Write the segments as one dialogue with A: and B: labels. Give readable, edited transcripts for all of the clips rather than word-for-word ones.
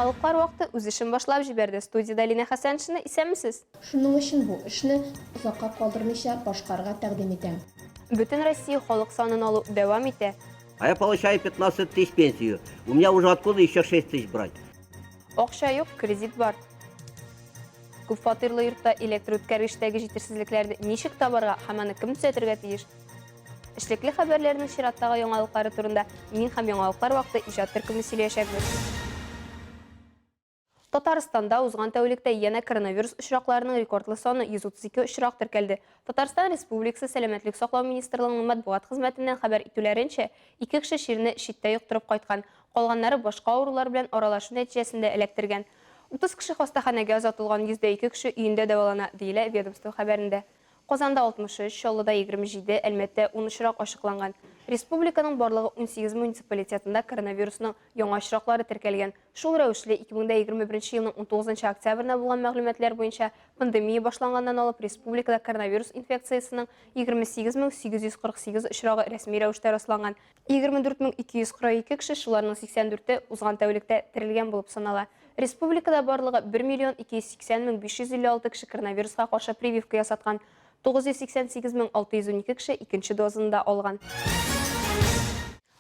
A: Яңалыклар вакыты үз эшен башлап җибәрде. Студиядә Линә Хәсәншина, исәнмесез!
B: Шуның өчен бу эшне озакка калдырмыйча башкарырга тәкъдим итәм.
A: Бөтен Россия халык санын алу дәвам итә.
C: А я получаю 15 тысяч пенсию. У меня уже откуда еще 6 тысяч брать?
A: Акча юк, кредит бар. Күпфатирлы йортта электр үткәргечтәге җитешсезлекләрне ничек табарга һәм аны кем төзәтергә тиеш? Эшлекле хәбәрләрнең чираттагы яңалыклары турында мин һәм Яңалыклар вакыты иҗат төркеме сөйләячәкбез. Татарстанда узган тәүлектә янә коронавирус очракларының рекордлы саны, 132 очрак теркәлде. Татарстан Республикасы Сәламәтлек саклау министрлыгының матбугат хезмәтеннән хәбәр итүләренчә, ике кеше чирне читтә йоктырып кайткан, калганнары башка авырулар белән аралашу нәтиҗәсендә эләктергән. 30 кеше хастаханәгә озатылган, 102 кеше өендә дәвалана, диелә ведомство хәбәрендә. Казанда 63, Чаллыда 27, Әлмәттә ун очрак ачыкланган. Республиканың барлыгы 18 муниципалитетында коронавирусның яңа очраклары теркәлгән. Шул рәвешле, 2021 елның 19 октябренә булган мәгълүматлар буенча, пандемия башланганнан алып республикада коронавирус инфекциясенең 28 848 очрагы рәсми рәвештә расланган. 24 242 кеше, шуларның 84-е узган тәүлектә терелгән булып санала. Республикада барлыгы 1 миллион 280 мең 556 кеше коронавируска каршы прививка ясаткан. 988 мең 612 кеше икенче дозаны да алган.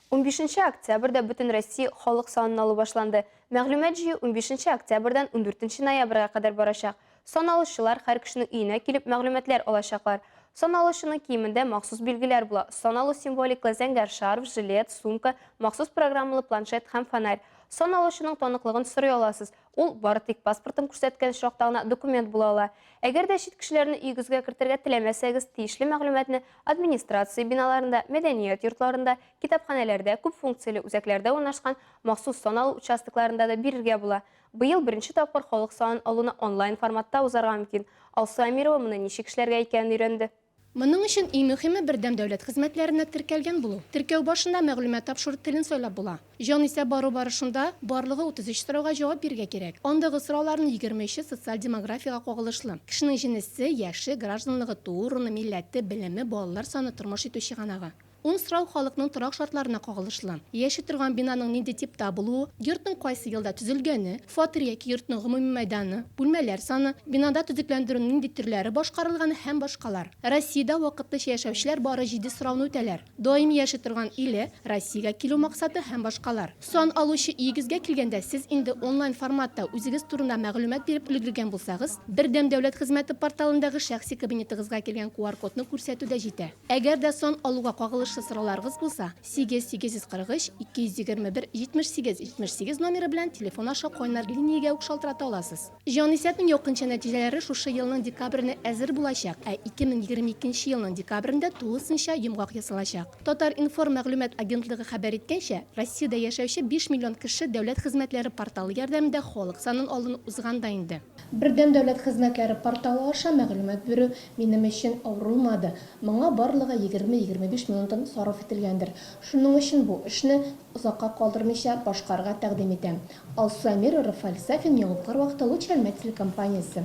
A: Унбишенче октябрьдә Бөтенроссия халык санын алу башланды. Мәгълүмат җыю унбишенче октябрьдән ундүртенче ноябрьгә кадәр барачак. Сан алучылар һәр кешенең өенә килеп мәгълүматлар алачаклар. Сан алучының киемендә махсус билгеләр була, сан алу символиклы зәңгәр шарф, жилет, сумка, махсус программалы планшет һәм фонарь. Сан алучының таныклыгын сорый аласыз, ул бары тик паспортын күрсәткән очракта гына документ була ала. Әгәр дә чит кешеләрне өегезгә кертергә теләмәсәгез, тиешле мәгълүматны администрация биналарында, мәдәният йортларында, китапханәләрдә, күпфункцияле үзәкләрдә урнашкан махсус сан алу участокларында да бирергә була. Быел беренче тапкыр халык санын алуны онлайн форматта узарга мөмкин. Алсу Әмирова моны ничек эшләргә икәнен өйрәнде.
B: Моның өчен иң мөхиме бердәм дәүләт хезмәтләренә теркәлгән булу. Теркәү башында мәгълүмат тапшыру телен сайлап була. Җанисәп бару барышында барлыгы 33 сорауга җавап бирергә кирәк. Андагы сорауларның 23-е социаль демографиягә кагылышлы. Кешенең җенесе, яше, гражданлыгы, туу урыны, милләте, белеме, балалар саны, тормыш итү чыганагы. Ун сорау халыкның торак шартларына кагылышлы. Яши торган бинаның нинди типта булуы, йортның кайсы елда төзелгәне, фатир яки йортның гомуми мәйданы, бүлмәләр саны, бинада төзекләндерүнең нинди төрләре башкарылганы һәм башкалар. Россиядә вакытлыча яшәүчеләр бары җиде сорауны үтәләр, даими яши торган иле, Россиягә килү максаты һәм башкалар. Сан алучы өегезгә килгәндә сез инде онлайн форматта үзегез турында мәгълүмат биреп өлгергән булсагыз, Бердәм дәүләт хезмәте порталындагы шәхси кабинетыгызга килгән QR-кодны күрсәтү дә җитә. Әгәр дә сан алуга кагылышлы сорауларыгыз булса, 8 843 221 78 78 номеры белән телефон аша кайнар линиягә үк шалтырата аласыз. Җанисәпнең якынча нәтиҗәләре шушы елның декабренә әзер булачак, ә 2022 елның декабрендә тулысынча йомгак ясалачак. Татар-информ мәгълүмат агентлыгы хәбәр иткәнчә, Россиядә яшәүче биш миллион кеше дәүләт хезмәтләре порталы ярдәмендә халык санын алуны узган да инде. Бердәм дәүләт хезмәтләре порталы аша мәгълүмат бирү минем өчен авыр булмады. Моңа барлыгы егерме-егерме биш минутым сарыф ителгәндер. Шуның өчен бу эшне озакка калдырмыйча башкарырга тәкъдим итәм. Алсу Әмирова, Рафаэль Сафин, Яңалыклар вакыты, Луч Әлмәт телекомпаниясе.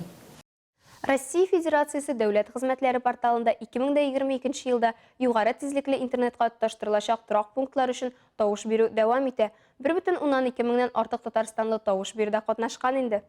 A: Россия Федерациясе Дәүләт хезмәтләре порталында 2022 елда югары тизлекле интернетка тоташтырылачак торак пунктлар өчен тавыш бирү дәвам итә. 1,2 меңнән артык татарстанлы тавыш бирүдә катнашкан инде.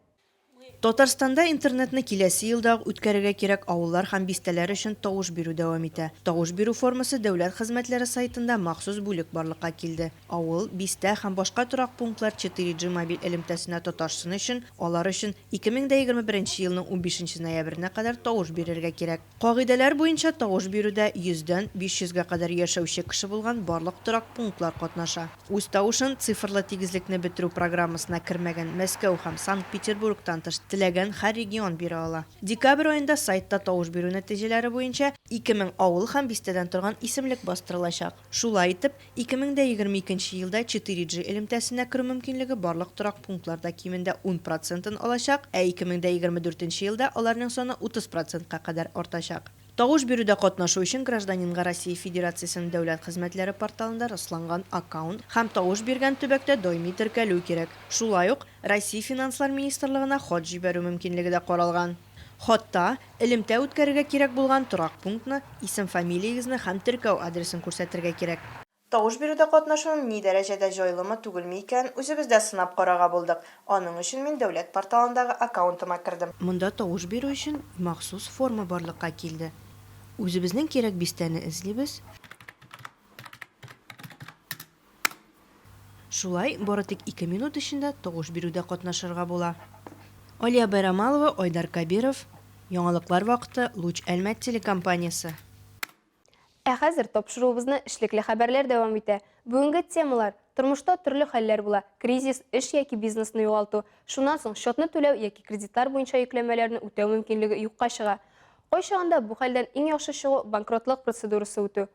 D: Татарстанда интернетны киләсе елда ук үткәрергә кирәк авыллар һәм бистәләр өчен тавыш бирү дәвам итә. Тавыш бирү формасы Дәүләт хезмәтләре сайтында махсус бүлек барлыкка килде. Авыл, бистә һәм башка торак пунктлар 4G мобиль элемтәсенә тоташсын өчен, алар өчен 2021 елның унбишенче ноябренә кадәр тавыш бирергә кирәк. Кагыйдәләр буенча тавыш бирүдә 100 дән 500 гә кадәр яшәүче кеше булган барлык торак пунктлар катнаша. Үз тавышын цифрлы тигезлекне бетерү программасына кермәгән Мәскәү һәм Санкт-Петербургтан тыш теләгән һәр регион бирә ала. Декабрь аенда сайтта тавыш бирү нәтиҗәләре буенча 2000 авыл һәм бистәдән торган исемлек бастырылачак. Шулай итеп, 2022 нче елда 4G элемтәсенә керү мөмкинлеге барлык торак пунктларда кимендә ун процентын алачак, ә 2024 нче елда аларның саны 30 процентка кадәр артачак. Тавыш бирүдә катнашу өчен гражданинга Россия Федерациясенең Дәүләт хезмәтләре порталында расланган аккаунт һәм тавыш биргән төбәктә даими теркәлү кирәк. Шулай ук, Россия Финанслар министрлыгына хат җибәрү мөмкинлеге дә каралган. Хатта, элемтә үткәрергә кирәк булган торак пунктны, исем-фамилиягезне һәм теркәү адресын күрсәтергә кирәк. Тавыш бирүдә катнашуның ни дәрәҗәдә җайлымы, түгелме икәнен үзебез дә сынап карарга булдык. Аның өчен мин дәүләт порталындагы аккаунтыма кердем. Монда тавыш бирү өчен махсус форма барлыкка килде. Үзебезнең кирәк бистәне эзлибез. Шулай, бары тик ике минут эчендә тавыш бирүдә катнашырга була. Алия Байрамалова, Айдар Кабиров, Яңалыклар вакыты, Луч Әлмәт телекомпаниясе.
A: Ә хәзер тапшыруыбызны эшлекле хәбәрләр дәвам итә. Бүгенге темалар, тормышта төрле хәлләр була, кризис, эш яки бизнесны югалту, шуннан соң счетны түләү яки кредитлар буенча йөкләмәләрне үтәү мөмкинлеге юкка чыга. Кайчагында бу хәлдән иң яхшы чыгу, банкротлык процедурасы үтү.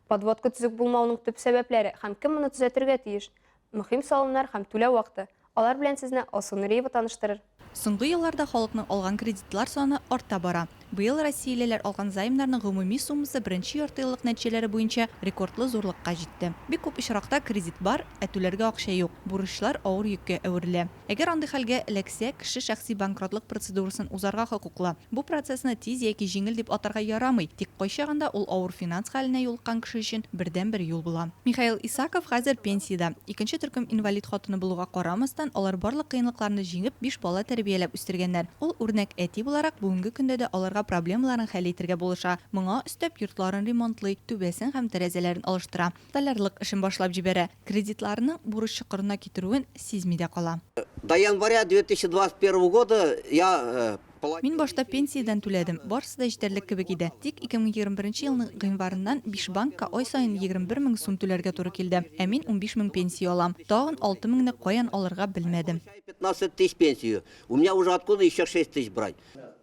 A: Подводка төзек булмауның төп сәбәпләре һәм кем моны төзәтергә тиеш? Мөһим салымнар һәм түләү вакыты. Алар белән сезне Алсу Нуриева таныштырыр.
E: Соңгы елларда халыкның алган кредитлар саны арта бара. Быел россиялеләр алган займнарның гомуми суммасы беренче яртыеллык нәтиҗәләре буенча рекордлы зурлыкка җитте. Бик күп очракта кредит бар, ә түләргә акча юк, бурычлар авыр йөккә әверелә. Әгәр андый хәлгә эләксә, кеше шәхси банкротлык процедурасын узарга хокуклы. Бу процессны тиз яки җиңел дип атарга ярамый, тик кайчагында ул авыр финанс хәленә юлыккан кеше өчен бердәнбер юл була. Михаил Исаков хәзер пенсиядә. Икенче төркем инвалид хатыны булуга карамастан, алар барлык кыенлыкларны җиңеп, биш бала тәрбияләп үстергәннәр. Ул, үрнәк әти буларак, бүгенге көндә дә аларга проблемаларын хәл итергә булыша. Моңа өстәп, йортларын ремонтлый, түбәсен һәм тәрәзәләрен алыштыра. Столярлык эшен башлап җибәрә. Кредитларының бурыч чокырына китерүен сизми дә кала.
C: До января 2021 года я платил.
E: Мин башта пенсиядән түләдем, барысы да җитәрлек кебек иде. Тик 2021 елның гыйнварыннан биш банкка ай саен 21 мең сум түләргә туры килде. Ә мин 15 мең пенсия алам. Тагын 6 меңне каян алырга белмәдем.
C: 15 тысяч пенсию. У меня уже откуда еще 6 тысяч брать?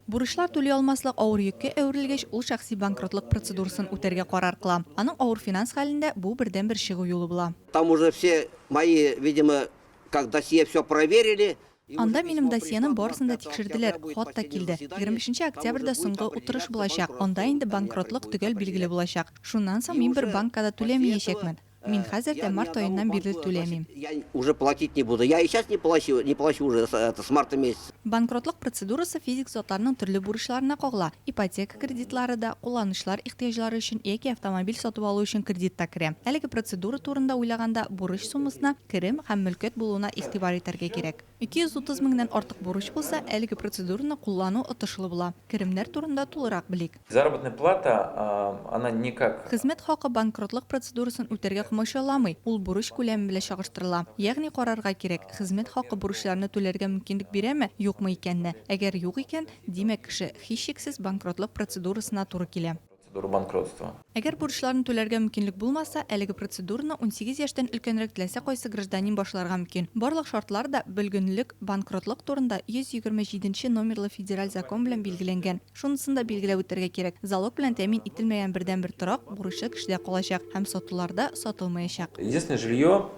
E: Бурычлар түли алмаслык авыр йөккә әверелгәч, ул шәхси банкротлык процедурасын үтәргә карар кыла. Аның авыр финанс хәлендә бу бердәнбер чыгу юлы була.
C: Там уже все мои, видимо, как досье все проверили.
E: Анда минем досьены барысын да тикшерделәр, хат та килде. 25 нче октябрьдә соңгы утырыш булачак, анда инде банкротлык төгәл билгеле булачак. Шуннан соң мин бер банкка да түләмиячәкмен. Мин хәзер дә март аеннан бирле түләмим.
C: Я уже платить не буду. Я и сейчас не плачу, не плачу уже это, с марта месяца.
E: Банкротлык процедурасы физик затларның төрле бурычларына кагыла. Ипотека кредитлары да, кулланучылар ихтыяҗлары өчен яки автомобиль сатып алу өчен кредит та керә. Әлеге процедура турында уйлаганда, бурыч суммасына, керем һәм мөлкәт булуына игътибар итәргә кирәк. 230 меңнән артык бурыч булса, әлеге процедураны куллану отышлы була. Керемнәр турында тулырак белик.
F: Заработная плата, она никак.
E: Хезмәт хакы банкротлык процедурасын үтәргә комачауламый, ул бурыч күләме белән чагыштырыла. Ягъни карарга кирәк, хезмәт хакы бурычларны түләргә мөмкинлек бирәме, юкмы икәнне. Әгәр юк икән, димәк, кеше, һичшиксез, банкротлык процедурасына туры килә.
F: Процедура банкротства.
E: Әгәр бурычларны түләргә мөмкинлек булмаса, әлеге процедураны 18 яшьтән өлкәнрәк теләсә кайсы гражданин башларга мөмкин. Барлык шартлар да бөлгенлек, банкротлык турында 127 нче номерлы федераль закон белән билгеләнгән. Шунысын да билгеләп үтәргә кирәк, залог белән тәэмин ителмәгән бердәнбер торак бурычлы кешедә калачак һәм сатуларда сатылмаячак.
F: Единственное жилье,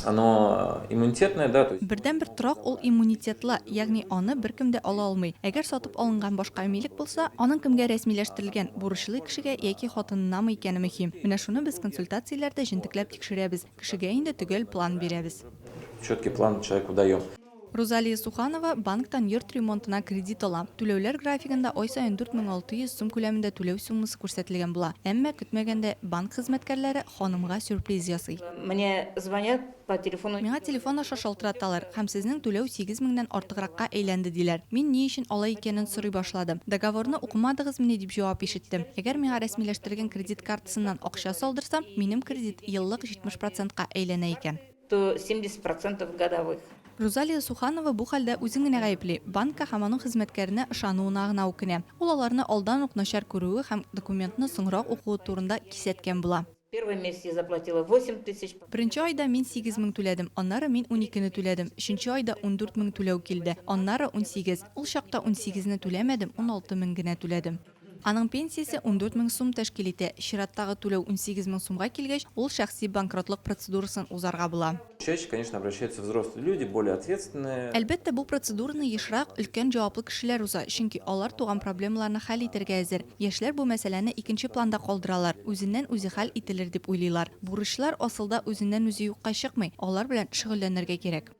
F: Оно иммунитетное, да, то есть.
E: Бердәнбер торак ул иммунитетлы, ягъни аны беркем дә ала алмый. Әгәр сатып алынган башка милек булса, аның кемгә рәсмиләштерелгән, бурычлы кешегә яки хатынынамы икәне мөһим. Менә шуны без консультацияләрдә җентекләп тикшерәбез, кешегә инде төгәл план бирәбез.
F: Четкий план человеку даем.
E: Рузалия Суханова банктан йорт ремонтына кредит ала. Түләүләр графигында ай саен 4600 сум күләмендә түләү суммасы күрсәтелгән була. Әмма, көтмәгәндә, банк хезмәткәрләре ханымга сюрприз ясый.
G: Мне звонят по телефону.
E: Миңа телефон аша шалтыраталар һәм сезнең түләү 8 меңнән артыгракка әйләнде, диләр. Мин ни өчен алай икәнен сорый башладым. Договорны укымадыгызмыни дип җавап ишеттем. Әгәр миңа рәсмиләштерелгән кредит картасыннан акча салдырсам, минем кредит еллык 70 процентка әйләнә икән.
G: То 70 процентов годовых.
E: Рузалия Суханова бу хәлдә үзен генә гаепли, банкка һәм аның хезмәткәренә ышануына гына үкенә. Ул аларны алдан ук начар күрүе һәм документны соңрак укуы турында кисәткән була.
G: Первый месяц я заплатила 8 тысяч.
E: Беренче айда мин 8 мең түләдем, аннары мин уникене түләдем, өченче айда 14 мең түләү килде, аннары 18. Ул чакта унсигезне түләмәдем, 16 мең генә түләдем. Аның пенсиясе 14 мең сум тәшкил итә. Чираттагы түләү 18 мең сумга килгәч, ул шәхси банкротлык процедурасын узарга була.
F: Чаще, конечно, обращаются взрослые люди, более ответственные.
E: Әлбәттә, бу процедураны ешрак өлкән җаваплы кешеләр уза, чөнки алар туган проблемаларны хәл итәргә әзер. Яшьләр бу мәсьәләне икенче планда калдыралар, үзеннән-үзе хәл ителер дип уйлыйлар. Бурычлар, асылда, үзеннән-үзе юкка чыкмый, алар белән шөгыльләнергә кирәк.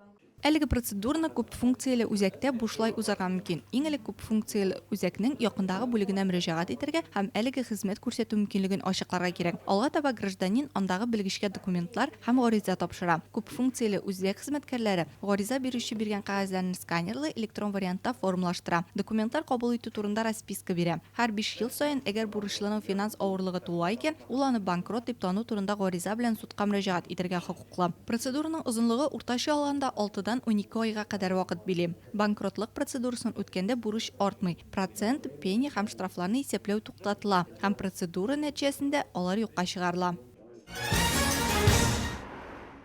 E: Әлеге процедураны күпфункцияле үзәктә бушлай узарга мөмкин. Иң элек күпфункцияле үзәкнең якындагы бүлегенә мөрәҗәгать итәргә һәм әлеге хезмәт күрсәтү мөмкинлеген ачыкларга кирәк. Алга таба гражданин андагы белгечкә документлар һәм гариза тапшыра. Күпфункцияле үзәк хезмәткәрләре гариза бирүче биргән кәгазьләрне сканерлый, электрон вариантта формалаштыра, документлар кабул итү турында расписка бирә. Һәр биш ел саен, әгәр бурычлының финанс авырлыгы туа икән, ул аны банкрот дип тану турында гариза белән судка мөрәҗәгать итәргә хокуклы. Процедураның озынлыгы уртача алганда алтыдан 12 айга кадәр вакыт били. Банкротлык процедурасын үткәндә бурыч артмый, процент, пеня һәм штрафларны исәпләү туктатыла һәм процедура нәтиҗәсендә алар юкка чыгарыла.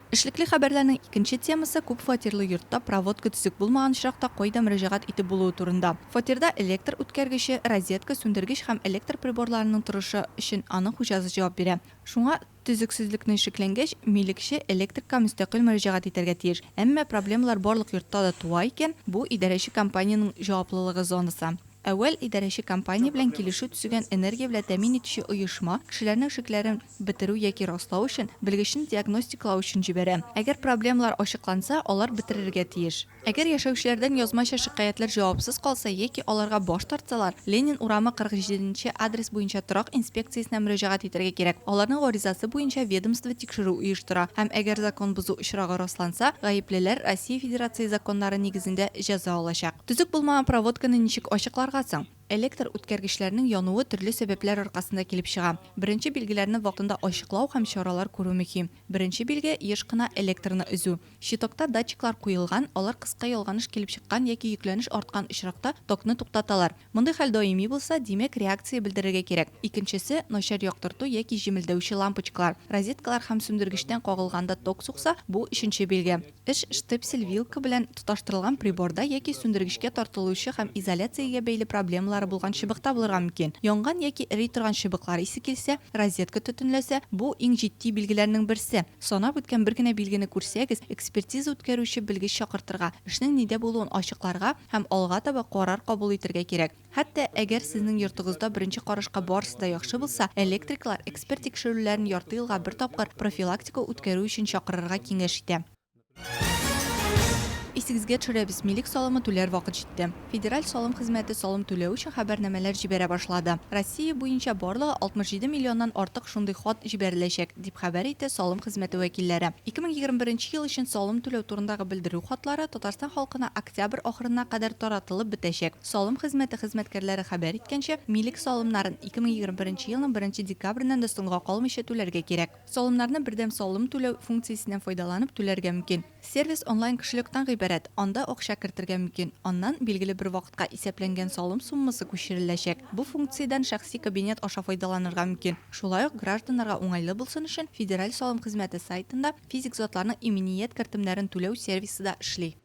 E: Эшлекле хәбәрләрнең икенче темасы күп фатирлы йортта проводка төзек булмаган очракта кайда мөрәҗәгать итеп булуы турында. Фатирда электр үткәргече, розетка, сүндергеч һәм электр приборларының торышы өчен аның хуҗасы җавап бирә. Шуңа, төзексезлекне шикләнгәч, милекче электрикка мөстәкыйль мөрәҗәгать итәргә тиеш. Әмма проблемалар барлык йортта да туа икән, бу, идарәче компаниянең җаваплылыгы зонасы. Әүвәл идарәче компания белән килешү төзегән энергия белән тәэмин итүче оешма, кешеләрнең шикләрен бетерү яки раслау өчен, белгечне диагностикалау өчен җибәрә. Әгәр проблемалар ачыкланса, алар бетерергә тиеш. Әгәр яшәүчеләрдән язмача шикаятьләр җавапсыз калса яки аларга баш тартсалар, Ленин урамы 47 нче адрес буенча торак инспекциясенә мөрәҗәгать итәргә кирәк. Аларның гаризасы буенча ведомство тикшерү оештыра һәм әгәр закон бозу очрагы расланса, гаеплеләр Россия Федерация законнары нигезендә җәза алачак. Төзек булмаган проводканы ничек ачыкларга соң? Электр үткәргечләрнең януы төрле сәбәпләр аркасында килеп чыга. Беренче билгеләрне вакытында ачыклау һәм чаралар күрү мөһим. Беренче билге, еш кына электрны өзү. Щитокта датчиклар куелган, алар кыска ялганыш килеп чыккан яки йөкләнеш арткан очракта токны туктаталар. Мондый хәл даими булса, димәк, реакция белдерергә кирәк. Икенчесе, начар яктырту яки җемелдәүче лампочкалар. Розеткалар һәм сүндергечтән кагылганда ток сукса, бу, өченче билге. Эш штепсель-вилка белән тоташтырылган приборда яки сүндергечкә тартылучы һәм изоляциягә бәйле проблемалары булган чыбыкта булырга мөмкин. Янган яки эри торган чыбыклар исе килсә, розетка төтенләсә, бу иң җитди билгеләрнең берсе. Санап үткән бер генә билгене күрсәгез, экспертиза үткәрүче белгеч чакыртырга, эшнең нидә булуын ачыкларга һәм алга таба карар кабул итергә кирәк. Хәтта әгәр сезнең йортыгызда беренче карашка барысы да яхшы булса, электриклар эксперт тикшерүләрен ярты елга бер тапкыр профилактика үткәрү өчен чакырырга киңәш итә. Исегезгә төшерәбез, милек салымы түләр вакыт җитте. Федераль салым хезмәте салым түләү өчен хәбәрнамәләр җибәрә башлады. Россия буенча барлыгы 67 миллионнан артык шундый хат җибәреләчәк, дип хәбәр итә салым хезмәте вәкилләре. 2021 ел өчен салым түләү турындагы белдерү хатлары Татарстан халкына октябрь ахырына кадәр таратылып бетәчәк. Салым хезмәте хезмәткәрләре хәбәр иткәнчә, милек салымнарын 2021 елның беренче декабреннән дә соңга калмыйча түләргә кирәк. Салымнарны бердәм салым түләү функциясеннән файдаланып түләргә мөмкин. Сервис онлайн-кошелектан гыйбарәт, анда акча кертергә мөмкин, аннан билгеле бер вакытка исәпләнгән салым суммасы күчереләчәк. Бу функциядән шәхси кабинет аша файдаланырга мөмкин. Шулай ук гражданнарга уңайлы булсын өчен Федераль салым хезмәте сайтында физик затларның иминият кертемнәрен түләү сервисы да эшли.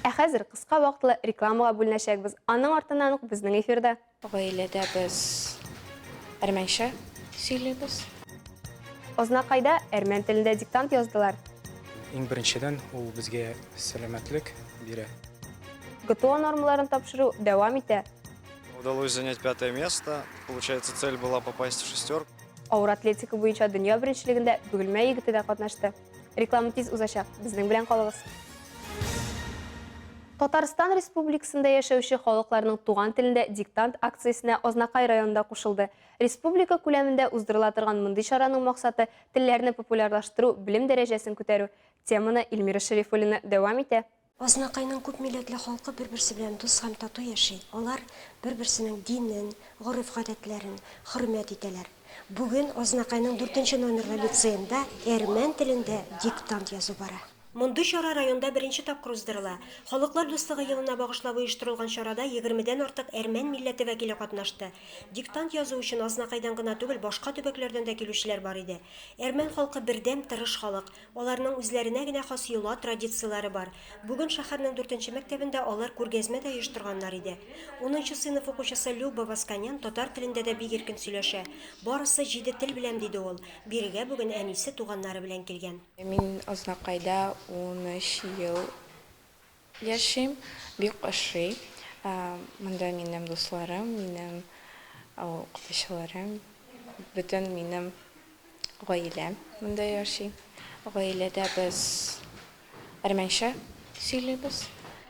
A: Ә хәзер кыска вакытлы рекламага бүленәчәкбез. Аның артыннан ук безнең эфирда.
H: Гаиләдә без әрмәнчә сөйлибез.
A: Азнакайда әрмән телендә диктант яздылар.
I: Иң беренчедән, ул безгә сәламәтлек бирә.
A: ГТО нормаларын тапшыру дәвам итә.
J: Удалось занять пятое место. Получается, цель была попасть в шестерку.
A: Авыр атлетика буенча дөнья беренчелегендә Бөгелмә егете дә катнашты. Реклама тиз узачак, безнең белән калыгыз. Татарстан Республикасында яшәүче халыкларның туган телендә диктант акциясенә Азнакай районы да кушылды. Республика күләмендә уздырыла торган мондый чараның максаты, телләрне популярлаштыру, белем дәрәҗәсен күтәрү. Теманы Эльмира Шәрифуллина дәвам итә.
K: Азнакайның күпмилләтле халкы бер-берсе белән дус һәм тату яши. Алар бер-берсенең динен, гореф-гадәтләрен хөрмәт итәләр. Бүген Азнакайның дүртенче номерлы лицеенда әрмән телендә диктант язу бара. Мондый чара районда беренче тапкыр уздырыла. Халыклар дуслыгы елына багышлап оештырылган чарада егермедән артык әрмән милләте вәкиле катнашты. Диктант язу өчен Азнакайдан гына түгел, башка төбәкләрдән дә килүчеләр бар иде. Әрмән халкы бердәм, тырыш халык. Аларның үзләренә генә хас йола, традицияләре бар. Бүген шәһәрнең дүртенче мәктәбендә алар күргәзмә дә оештырганнар иде. Унынчы сыйныф укучысы Люба Восканян татар телендә дә бик иркен сөйләшә. Барысы җиде тел беләм, диде ул. Бирегә бүген әнисе, туганнары белән килгән.
H: Мин Азнакайда 13 ел яшим, бик ошый. Монда минем дусларым, минем укытучыларым, бөтен минем гаиләм монда яши. Гаиләдә без Әрмәнчә сөйлибез.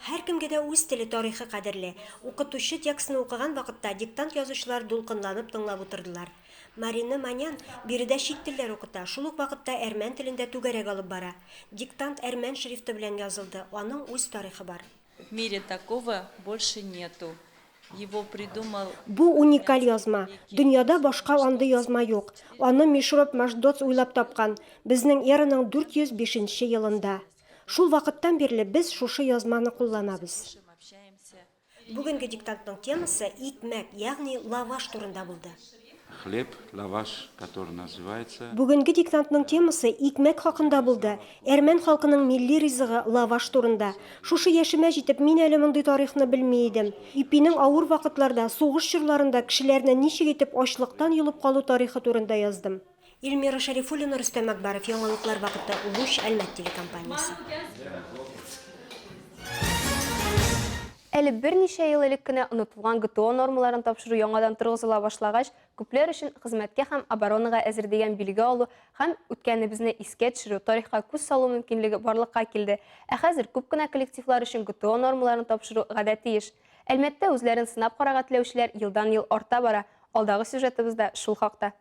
K: Һәркемгә дә үз теле, тарихы кадерле. Укытучы текстны укыган вакытта диктант язучылар дулкынланып тыңлап утырдылар. Марина Манян биредә чит телләр укыта, шул ук вакытта әрмән телендә түгәрәк алып бара. Диктант әрмән шрифты белән язылды, аның үз тарихы бар.
L: В мире такого больше нету. Его придумал.
K: Бу уникаль язма. Дөньяда башка андый язма юк. Аны Мишроп Машдоц уйлап тапкан, безнең эраның 405 нче елында. Шул вакыттан бирле без шушы язманы кулланабыз. Бүгенге диктантның темасы икмәк, ягъни лаваш турында булды.
M: Хлеб, лаваш, который называется.
K: Бүгенге диктантның темасы икмәк хакында булды, әрмән халкының милли ризыгы, лаваш турында. Шушы яшемә җитеп, мин әле мондый тарихны белми идем. Ипинең авыр вакытларда, сугыш чорларында кешеләрне ничек итеп ачлыктан йолып калу тарихы турында яздым. Эльмира Шәрифуллина, Рөстәм Әкбаров, Яңалыклар вакыты, Луч, Әлмәт телекомпаниясе.
A: Әле берничә ел элек кенә онытылган ГТО нормаларын тапшыру яңадан торгызыла башлагач, күпләр өчен хезмәткә һәм оборонага әзер дигән билге алу һәм үткәнебезне искә төшерү, тарихка күз салу мөмкинлеге барлыкка килде. Ә хәзер күп кенә коллективлар өчен ГТО нормаларын тапшыру гадәти эш. Әлмәттә үзләрен сынап карарга теләүчеләр елдан-ел арта бара. Алдагы сюжетыбызда шул хакта.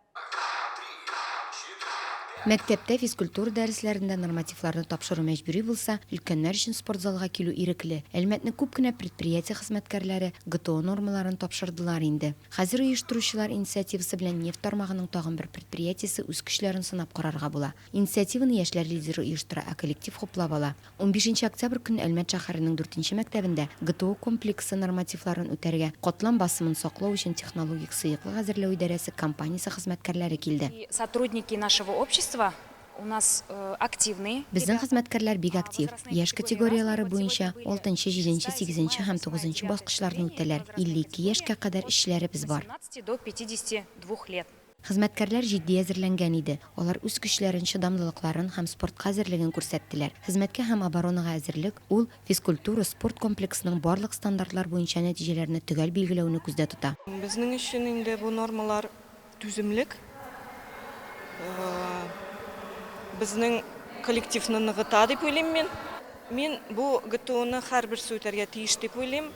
N: Мәктәптә физкультура дәресләрендә нормативларны тапшыру мәҗбүри булса, өлкәннәр өчен спортзалга килү ирекле. Әлмәтнең күп кенә предприятие хезмәткәрләре ГТО нормаларын тапшырдылар инде. Хәзер оештыручылар инициативасы белән нефть тармагының тагын бер предприятиесе үз көчләрен сынап карарга була. Инициативаны яшьләр лидеры оештыра, ә коллектив хуплап ала. Унбишенче октябрь көнне Әлмәт шәһәренең дүртенче мәктәбендә ГТО комплексы нормативларын үтәргә катлам басымын саклау өчен технологик сыеклык әзерләү идарәсе компаниясе хезмәткәрләре килде.
O: Сотрудники нашего общества у нас активные.
N: Безнең хезмәткәрләр бик актив. Яшь категорияләре буенча алтынчы, җиденче, сигезенче һәм тугызынчы баскычларны үтәләр. 52 яшькә кадәр эшчеләребез бар.
O: До 52 лет.
N: Хезмәткәрләр җитди әзерләнгән иде. Алар үз көчләрен, чыдамлылыкларын һәм спортка әзерлеген күрсәттеләр. Хезмәткә һәм оборонага әзерлек, ул физкультура, спорт комплексының барлык стандартлар буенча нәтиҗәләрне төгәл билгеләүне күздә тота.
H: Безнең өчен инде бу нормалар түземлек, безнең коллективны ныгыта дип уйлыйм мин. Мин бу ГТОны һәрберсе үтәргә тиеш дип уйлыйм.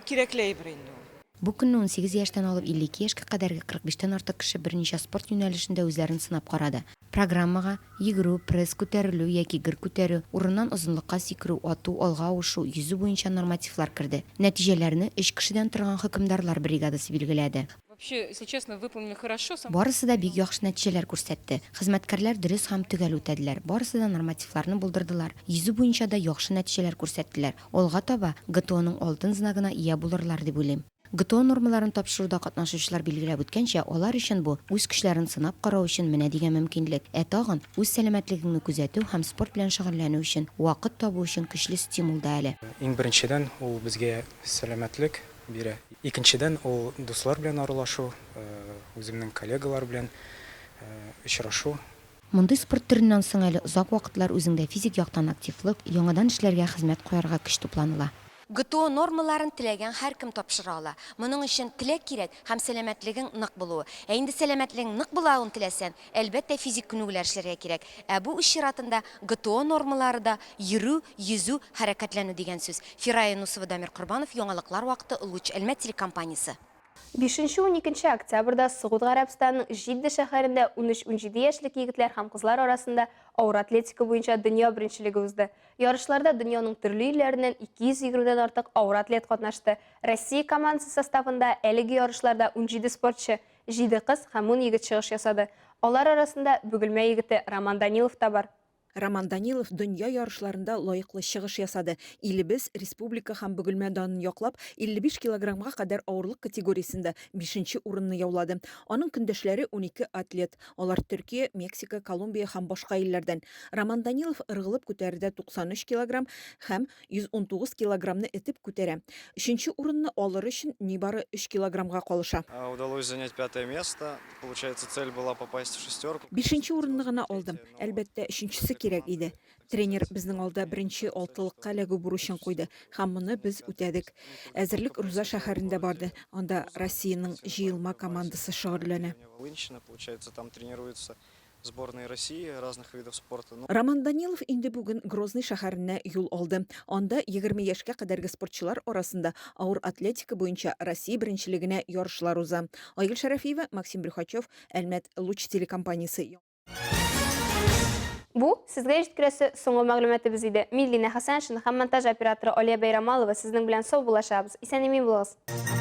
H: Кирәкле әйбер инде ул.
N: Бу көнне 18 яшьтән алып 52 яшькә кадәрге 45 тән артык кеше берничә спорт юнәлешендә үзләрен сынап карады. Программага, йөгерү, пресс күтәрелү яки гер күтәрү, урыннан озынлыкка сикерү, ату, алга авышу, йөзү буенча нормативлар керде. Нәтиҗәләрне өч кешедән торган хөкемдарлар бригадасы билгеләде.
P: Вообще, если честно, выполнили хорошо.
N: Барысы да бик яхшы нәтиҗәләр күрсәтте. Хезмәткәрләр дөрес һәм төгәл үтәделәр. Барысы да нормативларны булдырдылар. Йөзү буенча да яхшы нәтиҗәләр күрсәттеләр. Алга таба ГТОның алтын знагына ия булырлар дип уйлыйм. ГТО нормаларын тапшыруда катнашучылар билгеләп үткәнчә, алар өчен бу, үз көчләрен сынап карау өчен менә дигән мөмкинлек, ә тагын, үз сәламәтлегеңне күзәтү һәм спорт белән шөгыльләнү өчен вакыт табу өчен көчле стимул да әле.
I: Иң беренчедән, ул безгә сәламәтлек бирә. Икенчедән, ул дуслар белән аралашу, үземнең коллегалар белән очрашу.
N: Мондый спорт төреннән соң әле озак вакытлар үзеңдә физик яктан активлык, яңадан эшләргә хезмәт куярга көч тупланыла.
Q: ГТО нормаларын теләгән һәркем тапшыра ала. Моның өчен теләк кирәк һәм сәламәтлегең нык булуы. Ә инде сәламәтлегең нык булавын теләсән, әлбәттә, физик күнегүләр эшләргә кирәк. Ә бу үз чиратында ГТО нормалары да йөрү, йөзү, хәрәкәтләнү дигән сүз. Фирая Юнусова, Дамир Корбанов, Яңалыклар вакыты, Луч, Әлмәт телекомпаниясе.
A: Бишенче-уникенче октябрьдә Согуд Гарәбстанының Җидда шәһәрендә унөч-унҗиде яшьлек егетләр һәм кызлар арасында авыр атлетика буенча дөнья беренчелеге узды. Ярышларда дөньяның төрле илләреннән 220 дән артык авыр атлет катнашты. Россия командасы составында әлеге ярышларда унҗиде спортчы, җиде кыз һәм ун егет чыгыш ясады. Алар арасында Бөгелмә егете Роман Данилов та бар.
R: Роман Данилов дөнья ярышларында лаеклы чыгыш ясады. Илебез, республика һәм Бөгелмә данын яклап, 55 килограммга кадәр авырлык категориясендә бишенче урынны яулады. Аның көндәшләре 12 атлет. Алар Төркия, Мексика, Колумбия һәм башка илләрдән. Роман Данилов ыргылып күтәрүдә 93 килограмм һәм 119 килограммны этеп күтәрә. Өченче урынны алыр өчен нибары өч килограммга калыша.
J: Удалось занять пятое место. Получается, цель была попасть в шестерку.
R: Бишенче урынны гына алдым. Әлбәттә, өченчесе кирәк иде. Тренер безнең алда беренче алтылыкка эләгү бурычын куйды һәм моны без үтәдек. Әзерлек Руза шәһәрендә барды, анда Россиянең җыелма командасы шөгыльләнә.
J: Волынщина, получается, там тренируется. сборной России разных видов спорта. Ну,
R: Роман Данилов инде бүген Грозный шәһәренә юл алды. Анда 20 яшькә кадәрге спортчылар арасында авыр атлетика буенча Россия беренчелегенә ярышлар уза. Айгөл Шәрәфиева, Максим Брюхачев, Әлмәт, Луч телекомпаниясе.
A: Бу, сезгә җиткерәсе соңгы мәгълүматыбыз иде. Мин Лина Хәсәншина һәм монтаж операторы Алия Бәйрамалова сезнең белән саубуллашабыз. Исән-имин булыгыз!